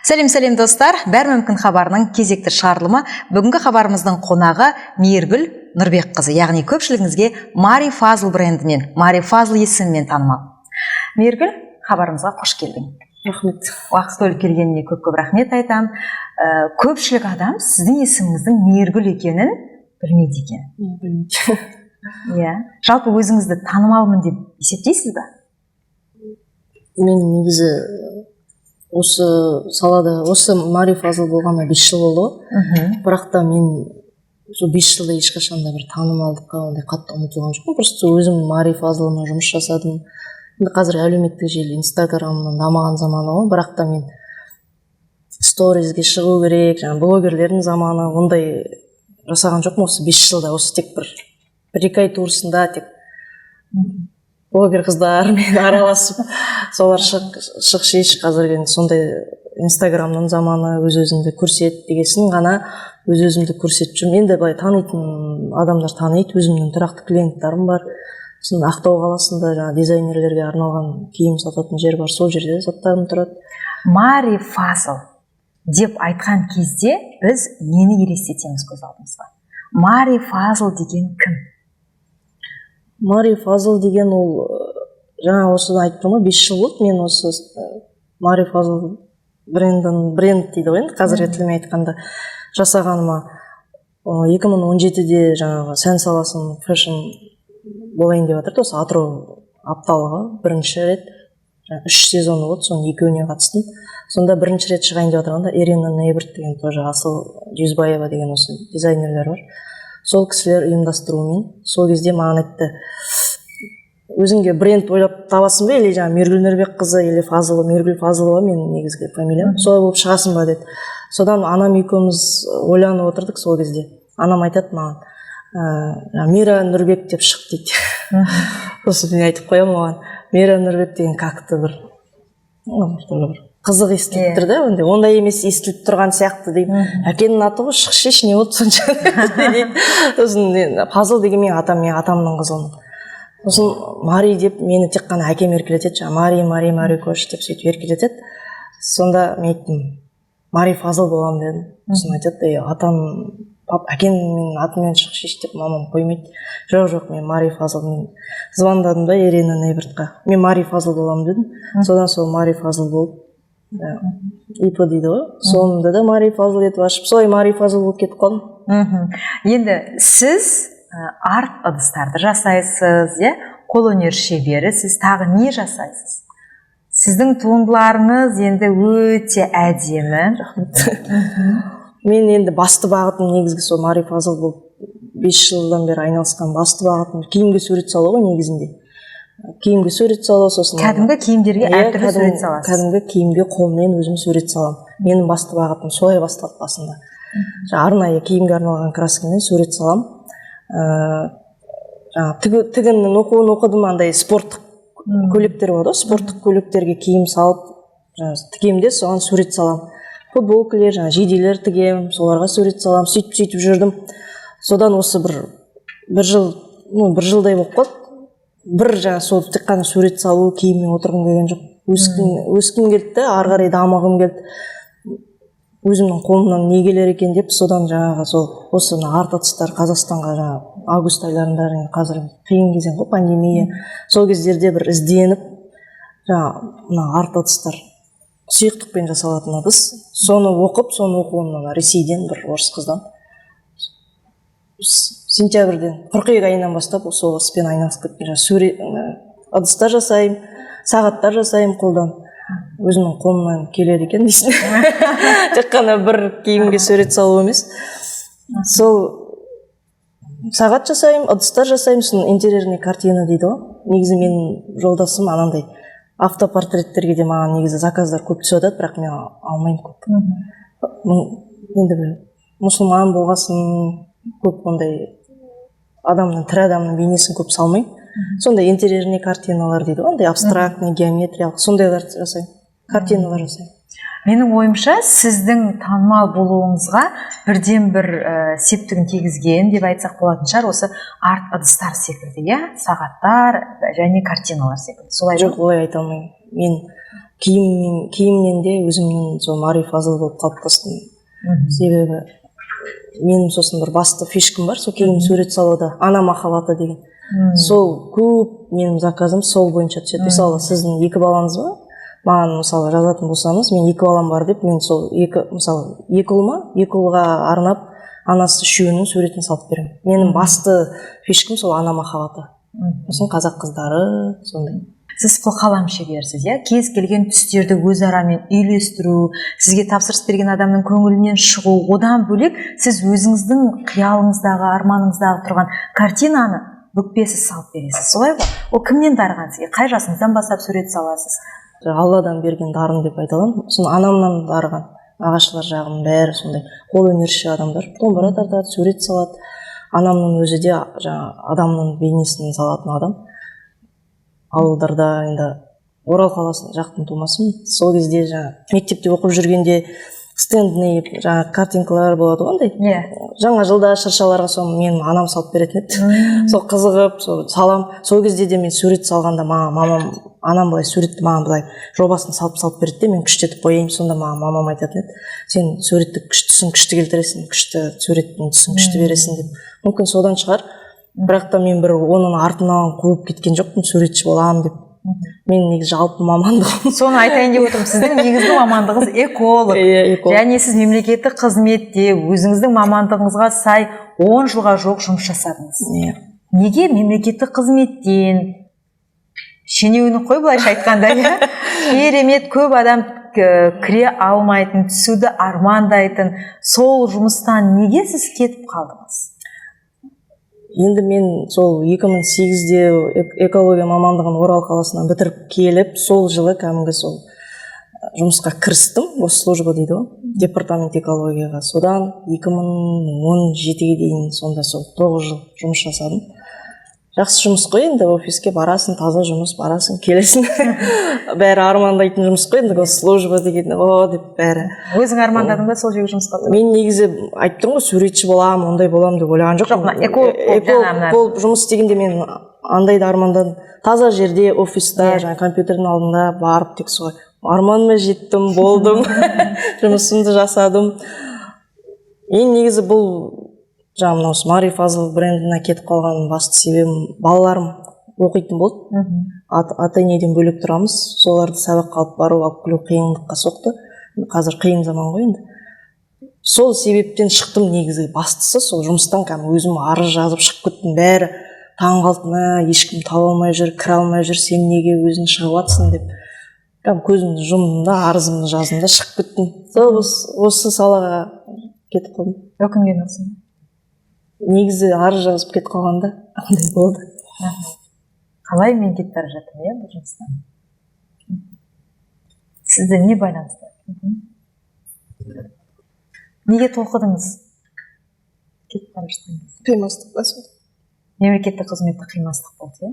Сәлем, сәлем, достар! Бәрі мүмкін хабарының кезекті шығарылымы. Бүгінгі хабарымыздың қонағы Мейіргүл Нұрбекқызы, яғни көпшілігіңізге Мари Фазл брендімен, Мари Фазл есімімен танымал. Мейіргүл, хабарымызға қош келдің. Рахмет. Уақыт бөліп келгеніне көп көп рахмет айтамын. Көпшілік адам сіздің есіміңіздің Мейіргүл екенін білмейді екен. Білмейді. Иә, жалпы өзіңізді танымалмын деп есептейсіз ба? Мен негізі осы салада, осы Мари Фазыл болғаныма 5 жыл болды ғой. Бірақ та мен сол 5 жылда ешқашан да бір танымалдыққа ондай қатты ұмтылған жоқпын. Просто өзім Мари Фазылына жұмыс жасадым. Енді қазір әлеуметтік желі, Инстаграмның дамыған заманы ғой. Бірақ та мен сторизге шығу керек, жаңағы блогерлердің заманы, ондай жасаған жоқпын осы 5 жылда. Осы тек бір бір екі ай турасында тек блогер қыздармен араласып, солар шық, шық, шеш, қазір енді сондай Инстаграмның заманы, өз өзіңді көрсет дегесін ғана өз өзімді көрсетіп жүрмін. Енді былай танитын адамдар таниды, өзімнің тұрақты клиенттарым бар. Сосын Ақтау қаласында жаңағы дизайнерлерге арналған киім сататын жер бар, сол жерде заттарым тұрады. Мари Фазыл деп айтқан кезде біз нені елестетеміз көз алдымызға? Мари Фазыл деген кім? Мари Фазыл деген ол жаңа осыны айтып тұрмын ғой, 5 жыл болды мен осы Мари Фазыл брендін, бренд дейді ғой енді қазіргі тілмен айтқанда, жасағаныма. 2017-де жаңағы сән саласының fashion болайын деп жатыр осы Атырау апталығы. Бірінші рет, жаңа үш сезоны болды, соның екеуіне қатыстым. Сонда бірінші рет шығайын деп отырғанда Ирина Нейберт деген, тоже Асыл Жүзбаева деген осы дизайнерлер бар, сол кісілер ұйымдастыруымен. Сол кезде маған айтты: «Өзіңге бренд ойлап табасың ба, или жаңағы Мейіргүл Нұрбекқызы, или Фазылова, Мейіргүл Фазылова менің негізгі фамилиям, солай болып шығасың ба?» – деді. Содан анам екеуміз ойланып отырдық. Сол кезде анам айтады маған: «Мира Нұрбек деп шық», – дейді. Сосын мен айтып қоямын оған: «Мира Нұрбек деген как-то бір, ну, бір қызық естіліп тұр да, ондай емес естіліп тұрған сияқты», – деймін. «Әкенің аты ғой, шықшы, не болды сонша?» – дейді. Сосын мен Фазыл деген менің атам, мен атамның қызымын. Сосын Мари деп мені тек қана әкем еркелетеді, жаңағы Мари, Мари, Мари Кош деп сөйтіп еркелетеді. Сонда мен айттым: «Мари Фазыл боламын», – дедім. Сосын айтады: «Ей, атам, әкеңнің атымен шықшы», – деп мамам қоймайды. «Жоқ, жоқ, мен Мари Фазыл». Мен звондадым да Ирина Нейбертқа, «Мен Мари Фазыл боламын», – дедім. Содан сол Мари Фазыл болып, ИП дейді ғой, сонында да Мари Фазыл етіп ашып, солай Мари Фазыл болып кетіп қалдым. Енді сіз арт ыдыстарды жасайсыз, иә, қолөнер шеберісіз. Тағы не жасайсыз? Сіздің туындыларыңыз енді өте әдемі. Рахмет. Мен енді басты бағытым, негізгі сол Мари Фазыл болып 5 жылдан бері айналысқан басты бағытым киімге сурет салу ғой негізінде. Киімге сурет салу, сосын Кәдімгі киімдерге Иә, әртүрлі сурет саласыз. Кәдімгі киімге қолмен өзім сурет саламын. Менің басты бағытым солай басталды басында. Жаңа арнайы киімге арналған краскамен сурет саламын. Жаңағы тігіннің оқуын оқыдым. Андай спорттық көйлектер болады ғой, спорттық көйлектерге киім салып, жаңағы тігемін де, соған сурет саламын. Футболкалер, жаңағы жейделер тігемін, соларға сурет саламын. Сөйтіп, сөйтіп жүрдім. Содан осы бір жыл, ну, бір жылдай болып қалды, бір жаңағы сол тек қана сурет салу, киіммен отырғым келген жоқ. Өскім келді да, ары қарай дамығым келді. Өзімнің қолымнан не келер екен деп, содан жаңағы сол осы мына арт ыдыстар Қазақстанға жаңағы август айларында, енді қазір қиын кезең ғой, пандемия, сол кездерде бір ізденіп, жаңағы мына арт ыдыстар, сұйықтықпен жасалатын ыдыс, соны оқып, соны оқуын мына Ресейден бір орыс қыздан, сентябрьден, қыркүйек айынан бастап сол іспен айналысып кеттім. Жаңағы сурет, ыдыстар жасаймын, сағаттар жасаймын қолдан. Өзімнің қолымнан келеді екен дейсің, тек қана бір киімге сурет салу емес. Сол сағат жасаймын, ыдыстар жасаймын, сосын интерьерный картина дейді ғой. Негізі менің жолдасым анандай автопортреттерге де маған негізі заказдар көп түсіп жатады, бірақ мен алмаймын көп. Енді бір мұсылман болғасын, көп ондай адамның, тірі адамның бейнесін көп салмаймын. Сондай интерьерный картиналар дейді ғой, андай абстрактный, геометриялық, сондайлар жасаймын, картиналар жасаймын. Менің ойымша, сіздің танымал болуыңызға бірден бір септігін тигізген деп айтсақ болатын шығар, осы арт ыдыстар секілді, иә, сағаттар және картиналар секілді. Солай Жоқ, олай айта алмаймын. Мен киімнен де өзімнің сол Мари Фазыл болып қалыптастым. Себебі менің сосын бір басты фишкам бар, сол киім сурет салуда, ана махаббаты деген. Сол көп менің заказым сол бойынша түседі. Мысалы, сіздің екі балаңыз ба? Маған, мысалы, жазатын болсаңыз, мен екі балам бар деп, мен сол екі, мысалы, екі ұлыма, екі ұлға арнап анасы үшеуінің суретін салып беремін. Менің басты фишкам сол ана махаббаты. Сосын қазақ қыздары сондай. Сіз қылқалам шеберісіз, иә? Кез келген түстерді өзарамен үйлестіру, сізге тапсырыс берген адамның көңілінен шығу, одан бөлек сіз өзіңіздің қиялыңыздағы, арманыңыздағы тұрған картинаны бүкпесіз салып бересіз, солай ғой? Ол кімнен дарыған сізге? Қай жасыңыздан бастап сурет саласыз? Алладан берген дарын деп айта аламын. Сосын анамнан дарыған, ағашылар жағының бәрі сондай қолөнерші адамдар, домбыра тартады, сурет салады. Анамның өзі де жаңа адамның бейнесін салатын адам. Ауылдарда, енді Орал қаласының жақтың тумасымын, сол кезде жаңа мектепте оқып жүргенде стендный жаңа картинкалар болады ғой андай. Иә. Жаңа жылда шыршаларға соны менің анам салып беретін еді. Сол қызығып сол салам. Сол кезде де мен сурет салғанда маған мамам, анам былай суретті маған былай жобасын салып салып береді де, мен күштетіп қояйын. Сонда маған мамам айтатын еді: сен суретті күштісін, күшті келтіресің, күшті суреттің түсін күшті бересің деп. Мүмкін, содан шығар. Бірақ та мен бір оның артынан қуып кеткен жоқпын суретші боламын деп. Мен негізі жалпы мамандығым Соны айтайын деп отырмын, сіздің негізгі мамандығыңыз эколог. Иә, эколог. Және сіз мемлекеттік қызметте өзіңіздің мамандығыңызға сай 10 жылға жуық жұмыс жасадыңыз. Иә. Неге мемлекеттік қызметтен, шенеунік қой былайша айтқанда, иә, керемет, көп адам кіре алмайтын, түсуді армандайтын сол жұмыстан неге сіз кетіп қалдыңыз? Енді мен сол 2008-де экология мамандығын Орал қаласынан бітіріп келіп, сол жылы кәдімгі сол жұмысқа кірістім, госслужба дейді ғой, департамент экологияға. Содан 2017-ге дейін, сонда сол 9 жыл жұмыс жасадым. Жақсы жұмыс қой енді, офиске барасың, таза жұмыс, барасың, келесің, бәрі армандайтын жұмыс қой енді, госслужба деген о деп бәрі. Өзің армандадың ба сол жерге жұмысқа тұрып? Мен негізі айтып тұрмын ғой, суретші боламын, ондай боламын деп ойлаған жоқпын. Жоқ, мына эколог болып, Эколог жаңа мына- болып жұмыс істегенде мен андайды армандадым: таза жерде, офиста, жаңа компьютердің алдында барып, тек солай. Арманыма жеттім, болдым, жұмысымды жасадым. Мен негізі бұл жаңа мынау Мари Фазыл брендіне кетіп қалған басты себебім балаларым оқитын болды. Ата енеден бөлек тұрамыз, соларды сабаққа алып бару, алып келу қиындыққа соқты. Қазір қиын заман ғой енді. Сол себептен шықтым. Негізгі бастысы сол жұмыстан кәдімгі өзім арыз жазып шығып кеттім. Бәрі таң қалды: мә, ешкім таба алмай жүр, кіре алмай жүр, сен неге өзің шығып жатрсың деп. Кәдімгі көзімді жұмдым да, арызымды жаздым да, шығып кеттім. Сол осы салаға кетіп қалдым. Өкінген жоқсың? Негізі арыз жазып кетіп қалғанда андай болды. Қалай мен кетіп бара жатырмын, иә, бұл жұмыстан? Сізді не байланысты? Неге толқыдыңыз кетіп бара жатқан кезде? Қимастық па сол. Мемлекеттік қызметті қимастық болды, иә?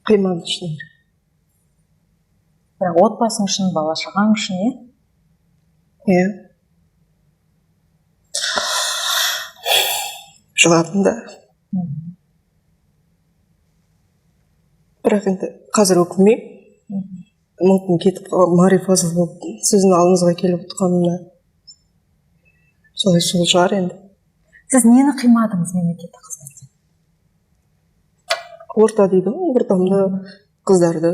Қимадым шыны керек. Бірақ отбасың үшін, бала шағаң үшін, иә? Иә, жыладым да. Бірақ енді қазір өкінбеймін. Мүмкін, кетіп қалған Мари Фазыл болып сіздің алдыңызға келіп отырғанымда солай, сол шығар енді. Сіз нені қимадыңыз мемлекеттік қызметте? Орта дейді ғой, ортамды, қыздарды.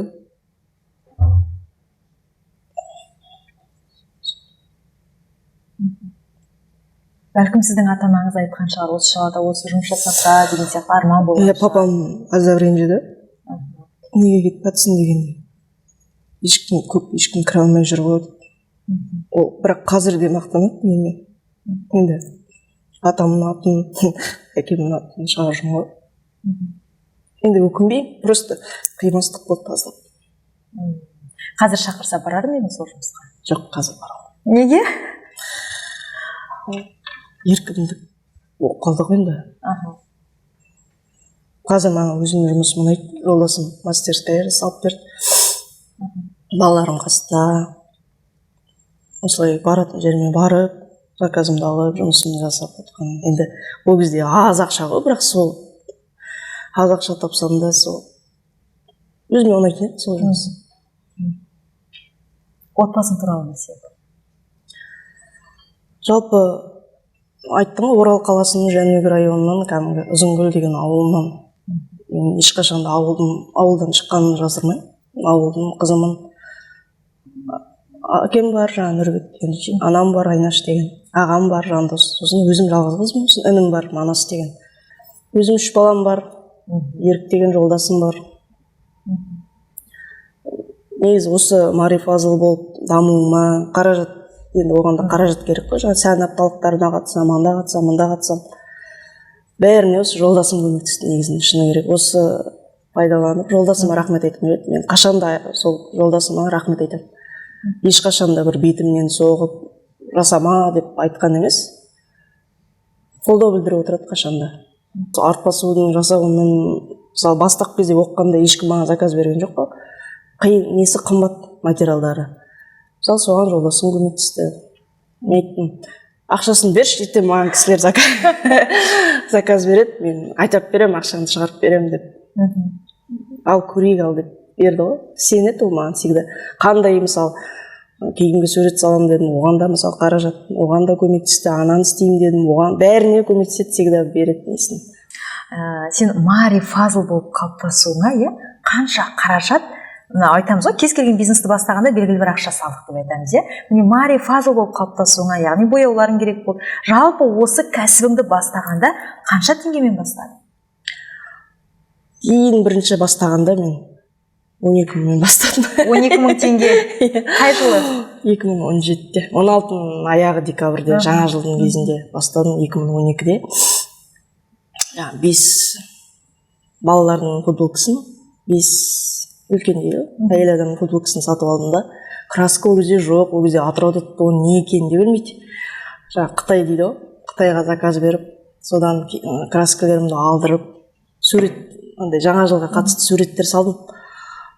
Бәлкім, сіздің ата анаңыз айтқан шығар, осы салада осы жұмыс жасаса деген сияқты арман болған Иә, шығар. Папам аздап ренжіді, неге кетіп жатсың дегенде, ешкім көп, ешкім кіре алмай жүр ғой деп. Ол бірақ қазір де мақтанады менімен. Енді атамның атын, әкемнің атын шығарып жүрмін ғой. Енді өкінбеймін, просто қимастық болды аздап. Қазір шақырса, барар ма едің сол жұмысқа? Жоқ, қазір бара алмаймын. Неге? Еркіндік болып қалды ғой енді. Қазір маған өзімнің жұмысым ұнайды. Жолдасым мастерская жасалып берді, балаларым қаста, осылай баратын жеріме барып, заказымды алып, жұмысымды жасап отқан. Енді ол кезде аз ақша ғой, бірақ сол аз ақша тапсам да, сол өзіме ұнайтын еді сол жұмыс. Отбасың туралы білсек. Жалпы, айттым ғой, Орал қаласының Жәнібек районының кәдімгі Ұзынкөл деген ауылынан. Мен ешқашан да ауылдан шыққанымды жасырмаймын, ауылдың қызымын. Әкем бар, жаңағы Нұрбек деген, анам бар, Айнаш деген, ағам бар, Жандос, сосын өзім жалғыз қызбын, сосын інім бар, Манас деген. Өзім үш балам бар, Ерік деген жолдасым бар. Негізі осы Мари Фазыл болып дамуыма қаражат, енді оған да қаражат керек қой. Жаңағы сән апталықтарына қатысамын, анда қатысамын, мында қатысамын, бәріне осы жолдасым көмектесті негізінде. Шыны керек, осы пайдаланып жолдасыма рахмет айтқым келеді. Мен қашан да сол жолдасыма рахмет айтамын. Ешқашан да бір бетімнен соғып, жасама деп айтқан емес, қолдау білдіріп отырады қашанда. Сол артпасудың жасауының, мысалы, бастапқы кезде оқығанда ешкім маған заказ берген жоқ қой, қиын, несі қымбат, материалдары. Мысалы, соған жолдасым көмектесті. Мен айттым: «Ақшасын берші, ертең маған кісілер заказ береді, мен айтап беремін, ақшаны шығарып беремін», — деп. «Ал көрейік, ал», — деп берді ғой. Сенеді ол маған всегда. Қандай, мысалы, киімге сурет саламын дедім, оған да, мысалы, қаражат, оған да көмектесті. Ананы істеймін дедім, оған, бәріне көмектеседі, всегда береді несін. Сен Мари Фазыл болып қалыптасуыңа, иә, қанша қаражат? Мына айтамыз ғой, кез келген бизнесті бастағанда белгілі бір ақша салдық деп айтамыз, иә. Міне, Мари Фазыл болып қалыптасуыңа, яғни бояуларың керек болды, жалпы осы кәсібіңді бастағанда қанша теңгемен бастадың? Ең бірінші бастағанда мен 12 мыңмен бастадым. 12 000 теңге. Қай жылы? 2017-те, 16-ның аяғы, декабрьде, жаңа жылдың кезінде бастадым. 2012-де жаңағы бес балалардың футболкасын, бес үлкен дейді ғой, әйел адамның футболкасын сатып алдым да. Краска ол кезде жоқ, ол кезде Атырауда оның не екенін де білмейді. Жаңағы Қытай дейді ғой, Қытайға заказ беріп, содан краскалерімді алдырып, сурет, андай жаңа жылға қатысты суреттер салдым.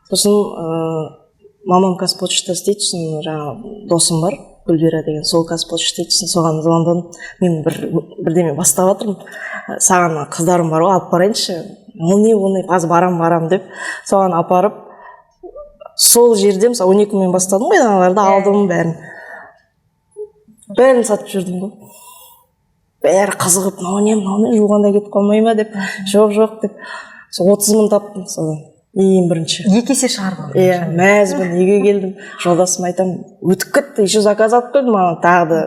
Сосын мамам Қазпочта істейді, сосын жаңағы досым бар, Гүлбира деген, сол Қазпочта істейді. Сосын соған звондадым: «Мен бір бірдеме бастап жатырмын, саған қыздарым бар ғой, алып барайыншы». «Ол не, ол не, қазір барам, барам», — деп, соған апарып, сол жерде, мысалы, 12 мыңмен бастадым ғой, аналарды алдым, бәрін бәрін сатып жүрдім ғой. Бәрі қызығып: «Мынау не, мынау не, жуғанда кетіп қалмай ма?» — деп. «Жоқ, жоқ», — деп, сол 30 мың таптым содан ең бірінші. Екі есе шығардың. Иә, мәзбін. Үйге келдім, жолдасыма айтамын: «Өтіп кетті, еще заказ алып келдім маған тағы да».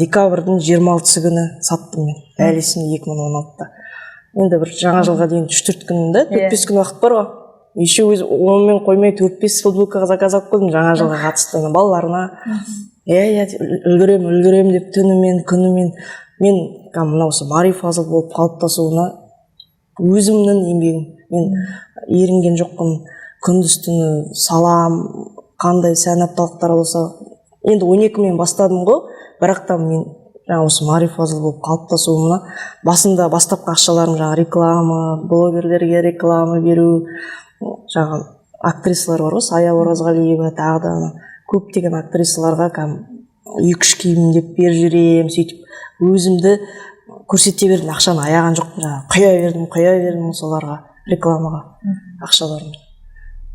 Декабрьдің 26-сы күні саттым мен, әлі есімде, 2016-да. Енді бір жаңа жылға дейін 3-4 күн да, 4-5 күн уақыт бар ғой. Еще өзі онымен қоймай, 4-5 футболкаға заказ алып келдім жаңа жылға қатысты, ана балаларына. Иә, үлгеремін, үлгеремін деп түнімен, күнімен. Мен кәдімгі мынау осы Мари Фазыл болып қалыптасуына өзімнің еңбегім. Мен ерінген жоқпын, күндіз түні салам, қандай сән апталықтар болса. Енді 12 мен бастадым ғой, бірақ та мен жаңағы осы Мари Фазыл болып қалыптасуыма басында бастапқы ақшаларым жаңағы реклама, блогерлерге реклама беру, жаңағы актрисалар бар ғой, Сая Оразғалиева, тағы да ана көптеген актрисаларға кәдімгі екі үш киімдеп беріп жүремін. Сөйтіп өзімді көрсете бердім, ақшаны аяған жоқпын, жаңағы құя бердім, құя бердім соларға, рекламаға ақшаларымды.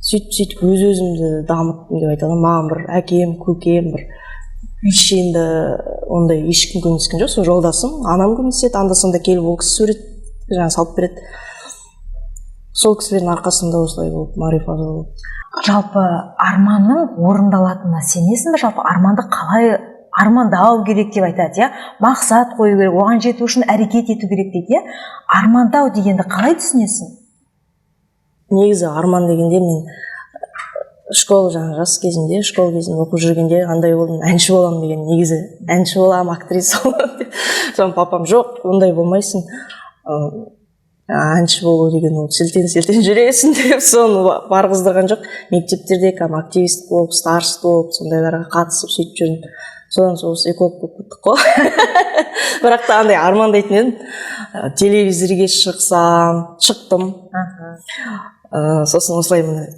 Сөйтіп, сөйтіп өз өзімді дамыттым деп айта аламын. Маған бір әкем, көкем, бір енді ондай ешкім көмектескен жоқ. Сол жолдасым, анам көмектеседі анда санда келіп, ол кісі сурет жаңағы салып береді. Сол кісілердің арқасында осылай болып, Мари Фазыл болып. Жалпы арманның орындалатынына сенесің бе? Жалпы арманды қалай армандау керек деп айтады, иә, мақсат қою керек, оған жету үшін әрекет ету керек дейді, иә. Армандау дегенді қалай түсінесің? Негізі арман дегенде, мен школа, жаңағы жас кезімде, школа кезінде оқып жүргенде андай болдым, әнші боламын деген. Негізі әнші боламын, актриса боламын деп. Соны папам: «Жоқ, ондай болмайсың, әнші болу деген ол селтең селтең жүресің», — деп, соны барғыздырған жоқ. Мектептерде кәдімгі активист болып, староста болып, сондайларға қатысып, сөйтіп жүрдім. Содан сол осы эколог болып кеттік қой. Бірақ та андай армандайтын едім, телевизорге шықсам, шықтым. Сосын осылай, міне,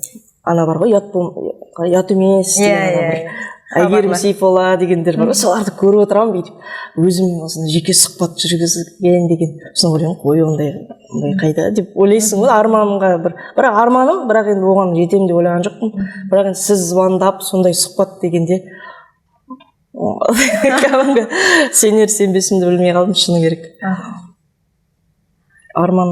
ана бар ғой, ұят ұят емес деген, ана бір Әйгерім Сейфолла дегендер бар ғой, соларды көріп отырамын бүйтіп. Өзім осындай жеке сұхбат жүргізген деген. Сосын ойлаймын: қой, ондай қайда деп ойлайсың ғой. Арманымға бір, бірақ арманым, бірақ енді оған жетемін деп ойлаған жоқпын. Бірақ енді сіз звондап, сондай сұхбат дегенде, кәдімгі сенер сенбесімді білмей қалдым, шыны керек. Арман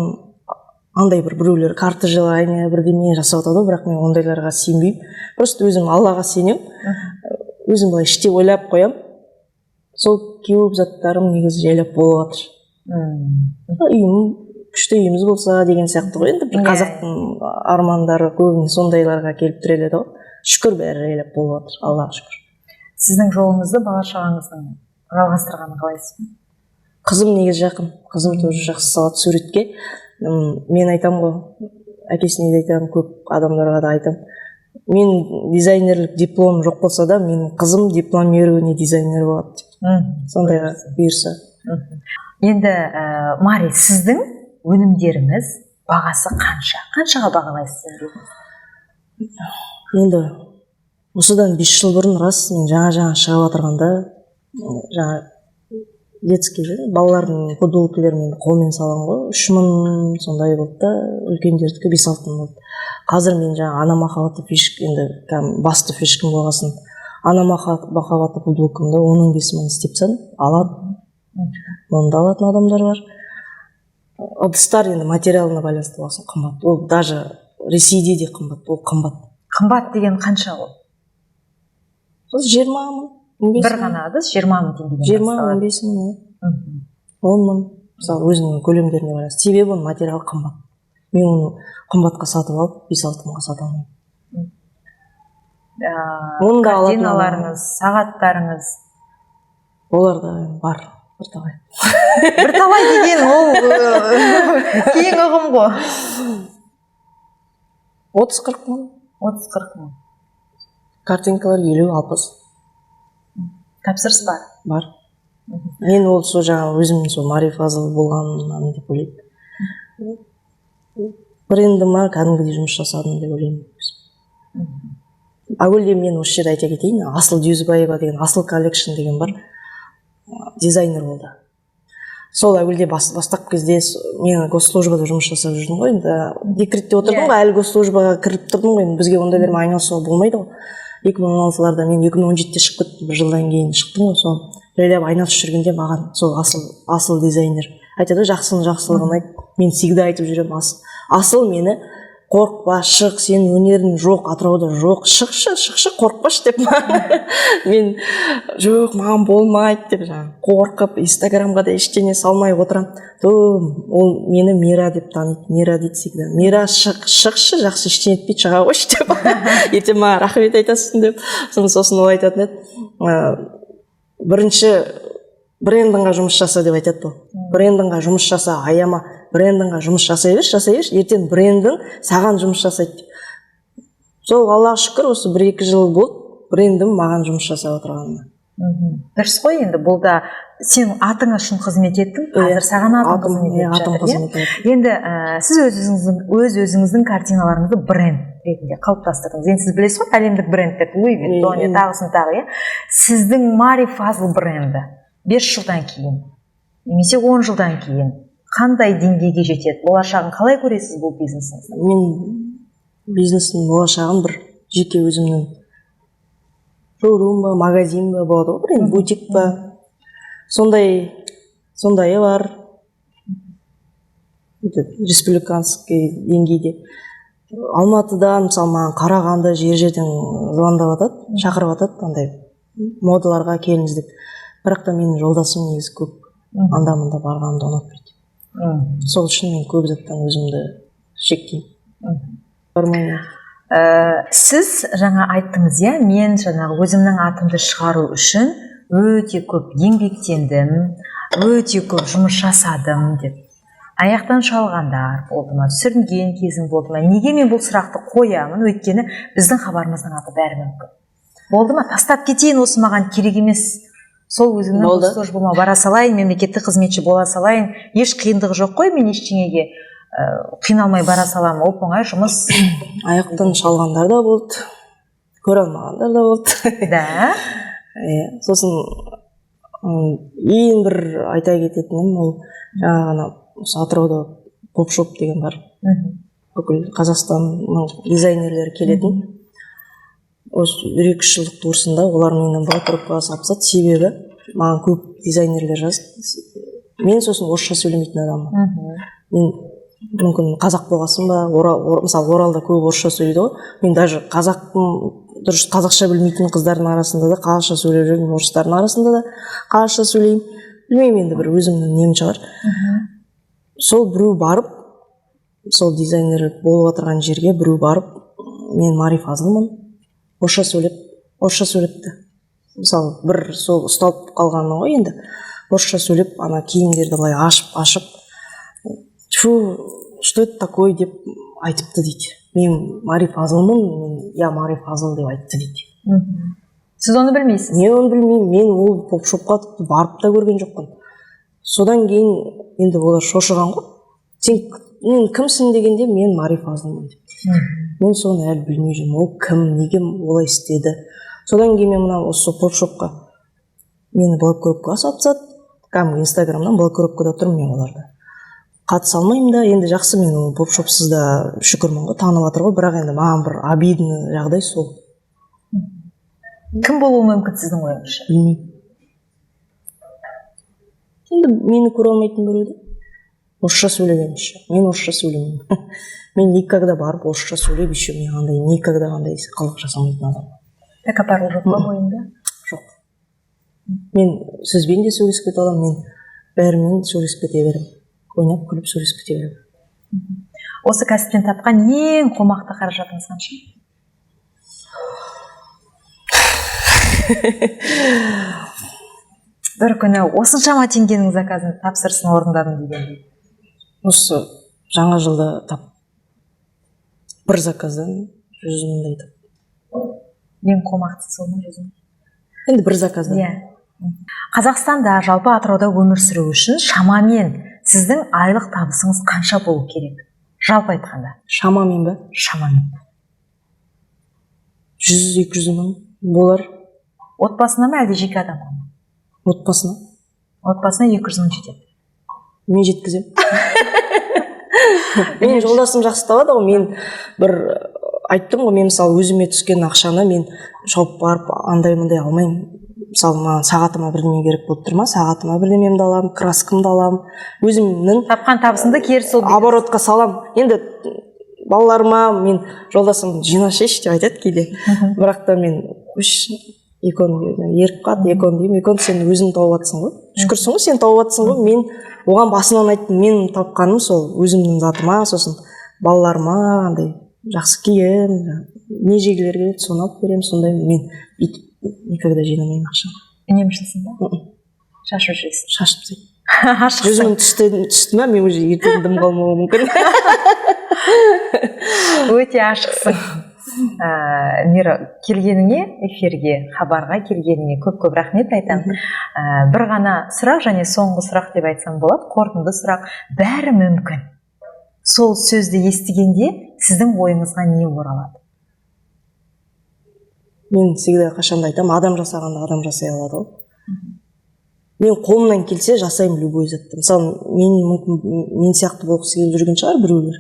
андай бір, біреулер карта желания бірдеме жасап жатады ғой, бірақ мен ондайларға сенбеймін. Просто өзім Аллаға сенемін, өзім былай іште ойлап қоямын. Сол көп заттарым негізі жайлап болып жатыр. Үйім, күшті үйіміз болса деген сияқты ғой енді бір. Қазақтың армандары көбіне сондайларға келіп тіреледі ғой. Шүкір, бәрі жайлап болып жатыр, Аллаға шүкір. Сіздің жолыңызды бала шағаңыздың жалғастырғанын қалайсыз ба? Қызым негізі жақын, қызым тоже жақсы салады суретке. Мен айтамын ғой, әкесіне де айтамын, көп адамдарға да айтамын: мен дизайнерлік диплом жоқ болса да, менің қызым дипломированный дизайнер болады деп. Сондайға бұйырса. Енді Мари, сіздің өнімдеріңіз бағасы қанша, қаншаға бағалайсыз енді өзіңіз? Енді осыдан 5 жыл бұрын, рас, мен жаңа жаңа шығып жатырғанда, жаңа детский, балалардың футболкалерін енді қолмен саламын ғой, 3000 сондай болды да, үлкендердікі 5-6 мың болды. Қазір мен жаңа «Ана махаббаты» фишка, енді кәдімгі басты фишкам болғасын, «Ана махаббаты» футболкамды 10-15 мың істеп тастадым. Алады, оны да алатын адамдар бар. Ыдыстар енді материалына байланысты болғасын қымбат. Ол даже Ресейде де қымбат, ол қымбат. Қымбат деген қанша ол? Сол 20 000, он бес Бір мың. ғана ыдыс 20 000 теңгеден 20, басталады. 15 мың, иә. 10 000, мысалы, өзінің көлемдеріне байланысты. Себебі оның материалы қымбат. Мен оны қымбатқа сатып алып, 5-6 мыңға сата алмаймын. Оны да алатын. Картиналарыңыз, сағаттарыңыз? Олар да бар бірталай. Бірталай деген ол кең ұғым ғой. 30-40 мың. 30-40 мың. Картинкалар 50-60. Тапсырыс бар? Бар. Мен ол сол жаңағы өзімнің сол Мари Фазыл болғанымнан деп ойлаймын. Брендіма кәдімгідей жұмыс жасадым деп ойлаймын. Әуелде мен осы жерде айта кетейін, Асыл Дюзбаева деген, Асыл Collection деген бар, дизайнер болды. Сол әуелде бастапқы кезде мен госслужбада жұмыс жасап жүрдім ғой. Енді декретте отырдым ғой, әлі госслужбаға кіріп тұрдым ғой. Енді бізге ондайлармен айналысуға болмайды ғой. 2016-ларда, мен 2017-те шығып кеттім, бір жылдан кейін шықтым ғой. Сол жайлап айналысып жүргенде маған сол Асыл дизайнер айтады ғой: «Жақсының жақсылығын айт». Мен всегда айтып жүремін. Асыл мені: «Қорықпа, шық, сенің өнерің жоқ, Атырауда жоқ, шықшы, шықшы, қорықпашы», — деп. Мен: «Жоқ, маған болмайды», — деп, жаңағы қорқып, инстаграмға да ештеңе салмай отырамын. То ол мені Мира деп таниды, Мира дейді всегда. «Мира, шық, шықшы, жақсы ештеңе етпейді, шыға қойшы», — деп, «ертең маған рахмет айтасың», — деп. Сосын ол айтатын еді: «Бірінші брендіңға жұмыс жаса», — деп айтады. Ол: «Брендіңға жұмыс жаса, аяма, брендіңға жұмыс жасай берші, жасай берші, ертең брендің саған жұмыс жасайды», — деп. Сол Аллаға шүкір, осы 1-2 жыл болды брендім маған жұмыс жасап отырғанына. Дұрыс қой енді, бұл да сен атың үшін қызмет еттің, қазір саған атың Атым, қызмет иә, етіп атым жатыр, иә? Қызмет етеді. Енді сіз өз өзіңіздің картиналарыңызды бренд ретінде қалыптастырдыңыз. Енді сіз білесіз ғой әлемдік брендтерді: Луи Виттон, тағысын тағы, иә. Сіздің Мари Фазл бренді 5 жылдан кейін немесе 10 жылдан кейін қандай деңгейге жетеді? Болашағын қалай көресіз бұл бизнесіңіздің? Мен бизнестің болашағын бір жеке өзімнің шоурум ба, магазин ба болады ғой бір, енді бутик па, сондай, сондайы бар. Это республиканский деңгейде. Алматыдан, мысалы, маған Қарағанды, жер жерден звондап жатады, шақырып жатады, андай модаларға келіңіз деп. Бірақ та менің жолдасым негізі көп анда мында барғанымды ұнатпайды. Сол үшін мен көп заттан өзімді шектеймін, бармаймын. Сіз жаңа айттыңыз, иә, мен жаңағы өзімнің атымды шығару үшін өте көп еңбектендім, өте көп жұмыс жасадым деп. Аяқтан шалғандар болды ма, сүрінген кезің болды ма? Неге мен бұл сұрақты қоямын? Өйткені біздің хабарымыздың аты «Бәрі мүмкін». Болды ма, тастап кетейін осы, маған керек емес? Сол өзіңнің Болды. Госслужба болма, бара салайын, мемлекеттік қызметші бола салайын, еш қиындығы жоқ қой, мен ештеңеге қиналмай бара саламын, оп оңай жұмыс. Аяқтан шалғандар да болды, көре алмағандар да болды. Да. Иә, сосын ең бір айта кететінім, ол жаңағы ана осы Атырауда Поп Шоп деген бар, бүкіл Қазақстанның дизайнерлері келетін. Осы бір екі үш жылдық турсында олар мені блокировкаға салып тастады, себебі маған көп дизайнерлер жазды. Мен сосын орысша сөйлемейтін адаммын. Мен мүмкін қазақ болғасын ба, мысалы, Оралда көп орысша сөйлейді ғой, мен даже қазақтың дұрыс қазақша білмейтін қыздардың арасында да қазақша сөйлеп жүрмін, орыстардың арасында да қазақша сөйлеймін. Білмеймін енді, бір өзімнің нем шығар. Сол біреу барып, сол дизайнер болып отырған жерге біреу барып, «Мен Мари Фазылмын», орысша сөйлеп, орысша сөйлепті. Мысалы, бір сол ұсталып қалғаны ғой енді. Орысша сөйлеп, ана киімдерді былай ашып ашып, «Тьфу, что это такое?» деп айтыпты дейді. «Мен Мари Фазылмын, мен, я Мари Фазыл», — деп айтты дейді. Сіз оны білмейсіз. Мен оны білмеймін. Мен ол Поп Шопқа тіпті барып та көрген жоқпын. Содан кейін енді олар шошыған ғой. «Сен мен кімсің?» дегенде, «Мен Мари Фазылмын», — деп. Мен соны әлі білмей жүрмін, ол кім, неге олай істеді. Содан кейін мен мына осы Поп Шопқа мені блокировкаға салып тастады. Кәдімгі Инстаграмнан блокировкада тұрмын, мен оларда қатыса алмаймын да. Енді жақсы, мен ол Поп Шопсыз да шүкірмін ғой, танып жатыр ғой. Бірақ енді маған бір обидный жағдай сол. Кім болуы мүмкін, сіздің ойыңызша? Білмеймін енді, мені көре алмайтын біреу де. Орысша сөйлеген еще, мен орысша сөйлемеймін. Мен никогда барып орысша сөйлеп, еще мен андай никогда андай қылық жасамайтын адаммын. Тәкаппарлық жоқ па бойыңда? Жоқ, мен сізбен де сөйлесіп кете аламын, мен бәрімен сөйлесіп кете беремін, ойнап күліп сөйлесіп кете беремін. Осы кәсіптен тапқан ең қомақты қаражатыңыз қанша? Бір күні осыншама теңгенің заказын, тапсырысын орындадым дегендей. Осы жаңа жылда тап бір заказдан 100 мыңдай тап. Ең қомақтысы сол ма, 100 мың? Енді бір заказдан. Иә. Қазақстанда, жалпы Атырауда өмір сүру үшін шамамен сіздің айлық табысыңыз қанша болу керек, жалпы айтқанда? Шамамен ба? Шамамен. 100-200 мың болар. Отбасына ма, әлде жеке адамға ма? Отбасына. Отбасына 200 мың жетеді? Мен жеткіземін. Менің жолдасым жақсы табады ғой. Мен бір айттым ғой, мен, мысалы, өзіме түскен ақшаны мен шауып барып андай мындай алмаймын. Мысалы, маған сағатыма бірдеме керек болып тұр ма, сағатыма бірдемемді аламын, краскамды аламын, өзімнің Тапқан табысыңды кері сол оборотқа саламын. Енді балаларыма мен жолдасым «Жина, шеш» деп айтады кейде, бірақ та мен «Қойшы, екон» еріп қалады. «Екон», — деймін, «Екон, сен өзің тауып жатрсың ғой, шүкірсің ғой, сен тауып жатрсың ғой». Мен оған басынан айттым, мен тапқаным сол өзімнің затыма, сосын балаларыма андай жақсы киім, не жегілері келеді, соны алып беремін. Сондай, мен бүйтіп никогда жинамаймын ақшаны. Үнемшілсің ба? Мм. Шашып жүресің? Шашып тастаймын. Ашықсың. 100 мың түсті ма, мен уже ертең дым қалмауы мүмкін. Өте ашықсың. Мира, келгеніңе, эфирге, хабарға келгеніңе көп көп рахмет айтамын. Бір ғана сұрақ және соңғы сұрақ деп айтсам болады, қорытынды сұрақ: «Бәрі мүмкін» — сол сөзді естігенде сіздің ойыңызға не оралады? Мен всегда, қашанда айтамын, адам жасағанды адам жасай алады ғой. Мен қолымнан келсе, жасаймын любой затты. Мысалы, мен мүмкін мен сияқты болғысы келіп жүрген шығар біреулер.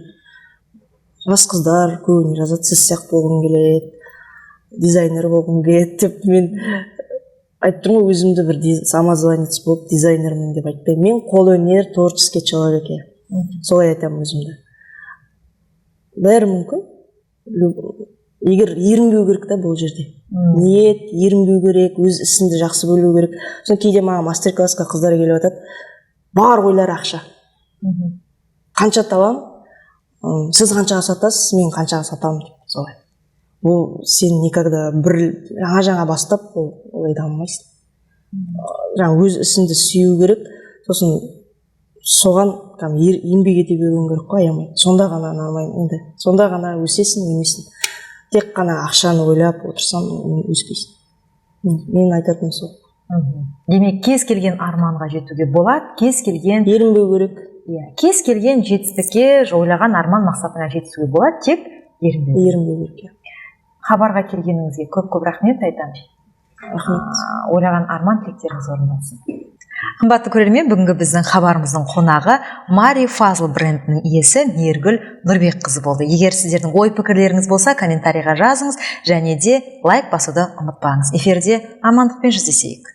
Жас қыздар көбіне жазады: «Сіз сияқты болғым келеді, дизайнер болғым келеді», — деп. Мен айтып тұрмын ғой, өзімді бір самозванец болып дизайнермін деп айтпаймын. Мен қолөнер, творческий человек, я солай айтамын өзімді. Бәрі мүмкін. Егер ерінбеу керек та бұл жерде, ниет, ерінбеу керек, өз ісіңді жақсы білу керек. Сосын кейде маған мастер классқа қыздар келіп жатады, бар ойлары ақша. «Қанша табамын? Сіз қаншаға сатасыз, мен қаншаға сатамын?» — деп солай. Ол сен никогда бір жаңа жаңа бастап, ол олай дамымайсың. Жаңа өз ісіңді сүю керек, сосын соған там еңбек ете беруің керек қой аямай. Сонда ғана нормально енді, сонда ғана өсесің, өнесің. Тек қана ақшаны ойлап отырсаң, өспейсің. Мен айтатыным сол. Демек, кез келген арманға жетуге болады, кез келген Ерінбеу керек. Иә, кез келген жетістікке, ойлаған арман мақсатыңа жетуге болады, тек ерінбеу керек. Ерінбеу керек, иә. Хабарға келгеніңізге көп көп рахмет айтамын. Рахмет. Ойлаған арман тілектеріңіз орындалсын. Қымбатты көрермен, бүгінгі біздің хабарымыздың қонағы Мари Фазл брендінің иесі Мейіргүл Нұрбекқызы болды. Егер сіздердің ой пікірлеріңіз болса, комментарийға жазыңыз және де лайк басуды ұмытпаңыз. Эфирде амандықпен жүздесейік.